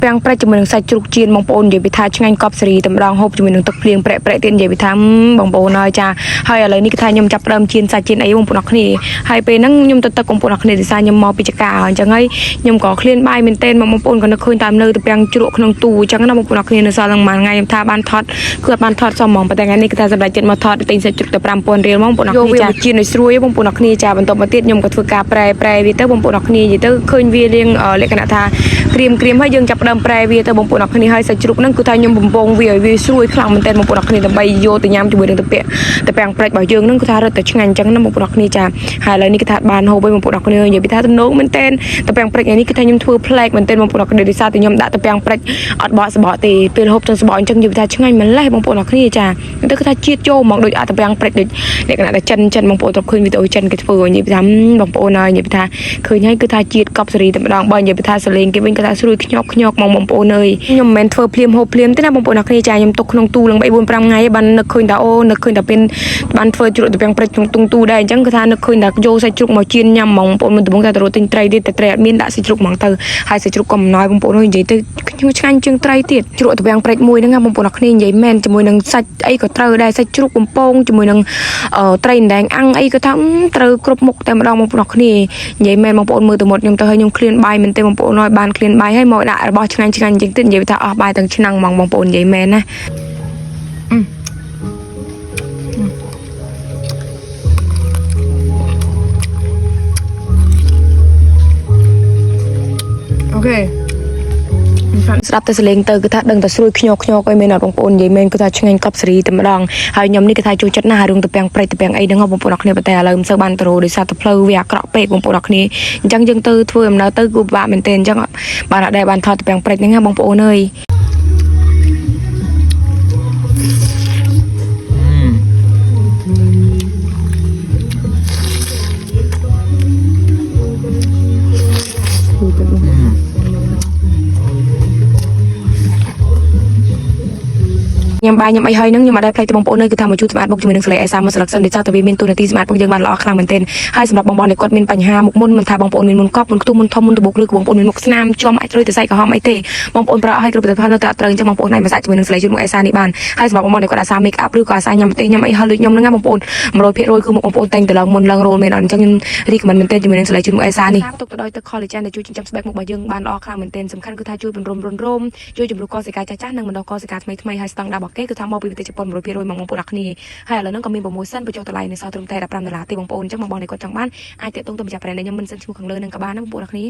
ពាំងព្រិចជាមួយនឹងសាច់ជ្រូកចៀនបងប្អូននិយាយពីថាឆ្ងាញ់កប់សេរីតម្ដងហូបជាមួយនឹងទឹកភ្លៀងប្រែកប្រែកទៀតនិយាយពីថាបងប្អូនហើយចាហើយឥឡូវនេះគឺថាខ្ញុំចាប់ផ្ដើមចៀនសាច់ចៀនអីបងប្អូនអរគ្នាហើយពេលហ្នឹងខ្ញុំទៅទឹកបងប្អូនអរគ្នាដោយសារខ្ញុំមកពីចកាអញ្ចឹងហើយខ្ញុំក៏ឃ្លានបាយមែនទែនមកបងប្អូនក៏នឹកឃើញតាមនៅទៅពាំងជ្រក់ក្នុងទូអញ្ចឹងណាបងប្អូនអរគ្នានៅសល់នឹងមួយថ្ងៃខ្ញុំថាបានថតគឺអត់បានថតសមហ្មងប៉ុន្តែថ្ងៃនេះគឺថាសម្រាប់ចិត្តមកថតទិញសាច់ជ្រូកទៅ5000រៀលហ្មងបងប្អូនអរគ្នាចាចៀនឲ្យស្រួយបងប្អូនអរគ្នាចាបន្តមកទៀតខ្ញុំក៏ធ្វើការប្រែប្រែវាទៅបងប្អូនអរគ្នានិយាយទៅឃើញវារៀងលក្ខណៈថាក្រៀមក្រៀមហើយយើងចាប់ផ្ដើមប្រែវាទៅបងប្អូនអរគ្នាហើយសាច់ជ្រូកហ្នឹងគឺថាខ្ញុំបំពងវាឲ្យវាស្រួយខ្លាំងមែនទែនបងប្អូនអរគ្នាដើម្បីយកទៅញ៉ាំជាមួយនឹងតាពាក់តាពាំងព្រិចរបស់យើងហ្នឹងគឺថារឹតតែឆ្ងាញ់អញ្ចឹងណាបងប្អូនអរគ្នាចាហើយឥឡូវនេះគឺថាបានហូបហើយបងប្អូនអរគ្នានិយាយពីថាទំនងមែនទែនតាពាំងព្រិចថ្ងៃនេះគឺថាខ្ញុំធ្វើប្លែកមែនទែនបងប្អូនអរគ្នាដោយសារតែខ្ញុំដាក់តាពាំងព្រិចអត់បកសបកទេពេលហូបចង់សបកអញ្ចឹងនិយាយពីថាឆ្ងាញ់ម្លេះបងប្អូនអរគ្នាចាទៅគឺថាជាតិចូលហ្មងដូចអត់តាពាំងព្រិចដូចលក្ខណៈថាចិនចិនបងប្អូនធ្លាប់ឃើញវីដេអូចិនគេធ្វើនិយាយពីថាបងប្អូនហើយនិយាយពីថាឃើញហើយគឺថាជាតិកប់សេរីតែម្ដងបើនិយាយពីថាសលេងគេវិញគឺថាស្រួយខ្ញប់ខ្ញប់ហ្មងបងប្អូនអើយខ្ញុំមិនមែនធ្វើភ្លាមហូបភ្លាមទេណាបងប្អូនអរគ្នាចាខ្ញុំទុកក្នុងទូឡើង3 4 5ថ្ងៃបាននឹកឃើញថាអូនឹកឃើញថាពេលបានធ្វើជ្រក់តាពាំងព្រិចក្នុងទូទូដែរអញ្ចឹងគឺថានឹកឃើញថាយកសាច់ជ្រូកមកចៀនញ៉ាំហ្មងបងប្អូនមិនដំបងតែទៅរកទិញត្រីទៀតតែត្រីអត់មានដាក់សាច់ជ្រូកហ្មងទៅហើយសាច់ជ្រូកក៏មិនណយបងប្អូនអើយនិយាយទៅខ្ញុំឆ្ងាញ់ជាងត្រីទៀតជ្រក់តាពាំងព្រិចមួយហ្នឹងណាបងប្អូនអរគ្នានិយាយមែនជាមួយនឹងសាច់អីក៏ត្រូវដែរសាច់ជ្រូកបំពងជាមួយនឹងត្រីអណ្ដែងអាំងអីក៏ថាត្រូវគ្រប់មុខតែម្ដងបងប្អូនអរគ្នានិយាយមែនបងប្អូនមើលទៅមុតខ្ញុំទៅឲ្យខ្ញុំឃ្លានបាយមែនទេបងប្អូនហើយបានឃ្លានបាយហើយមកដាក់របស់ឆ្ងាញ់ឆ្ងាញ់ជាងទៀតនិយាយថាអស់បាយទាំងឆ្នាំងហ្មងបងប្អូននិយាយមែនណា Okay. ស្ដាប់តែសលេងទៅគឺថាដឹងតែស្រួយខ្ញោខ្ញោអីមែនអត់បងប្អូននិយាយមែនគឺថាឆ្ងាញ់កប់សេរីតែម្ដងហើយខ្ញុំនេះគឺថាចូលចិត្តណាស់រឿងទៅពាំងព្រៃទៅពាំងអីហ្នឹងបងប្អូនអរគ្នាប៉ុន្តែឥឡូវមិនសូវបានទៅរដោយសារតែផ្លូវវាអាក្រក់ពេកបងប្អូនអរគ្នាអញ្ចឹងយើងទៅធ្វើដំណើរទៅគឺពិបាកមែនទែនអញ្ចឹងបានអត់ដែលបានថតទៅពាំងព្រៃហ្នឹងណាបងប្អូនអើយ ញ៉ាំបាយញ៉ាំអីហើយហ្នឹងខ្ញុំអត់ដែលភ្លេចទេបងប្អូនអើយគឺថាមកជួយសម្អាតមុខជាមួយនឹងសលេអេសាមួយស្លឹកសិនដោយសារតែវាមានតួនាទីសម្អាតមុខយើងបានល្អខ្លាំងមែនទែនហើយសម្រាប់បងប្អូនដែលគាត់មានបញ្ហាមុខមុនមិនថាបងប្អូនមានមុនកប់មុនខ្ទុះមុនធំមុនត្បូកឬក៏បងប្អូនមានមុខស្នាមជាំអាចត្រូវទៅសៃក្រហមអីទេបងប្អូនប្រើឲ្យគ្រប់ផលិតផលនៅតែអត់ត្រូវអញ្ចឹងបងប្អូនអាចមកសាកជាមួយនឹងសលេជូតមុខអេសានេះបានហើយសម្រាប់បងប្អូនដែលគាត់អាសា make up ឬក៏អាសាញ៉ាំម្ទេសញ៉ាំអីហើយដូចខ្ញុំហ្នឹងណាបងប្អូន100%គឺមុខបងប្អូនតែងតែឡើងមុនឡើងរោលមែនអត់អញ្ចឹងខ្ញុំ recommend មែនទែនជាមួយនឹងសលេជូតមុខអេសានេះទុកទៅដោយទឹក collagen ដែលជួយចិញ្ចឹមស្បែកមុខរបស់យើងបានល្អខ្លាំងមែនទែនសំខាន់គឺថាជួយពង្រឹងរន្ធរោមជួយជំរុញកោសិកាចាស់ៗនិងបណ្ដុះកោសិកាថ្មីថ្មីហើយស្តង់ដាររបស់គេគឺថាមកពីប្រទេសជប៉ុន100%មកបងប្អូនអរគ្នាហើយឥឡូវហ្នឹងក៏មាន promotion បញ្ចុះតម្លៃនៅសល់ត្រឹមតែ15ដុល្លារទេបងប្អូនអញ្ចឹងបងប្អូនដែលគាត់ចង់បានអាចទាក់ទងទៅម្ចាស់ brand ដែលខ្ញុំមិនសិនឈ្មោះខាងលើហ្នឹងក៏បានណាបងប្អូនអរគ្នា។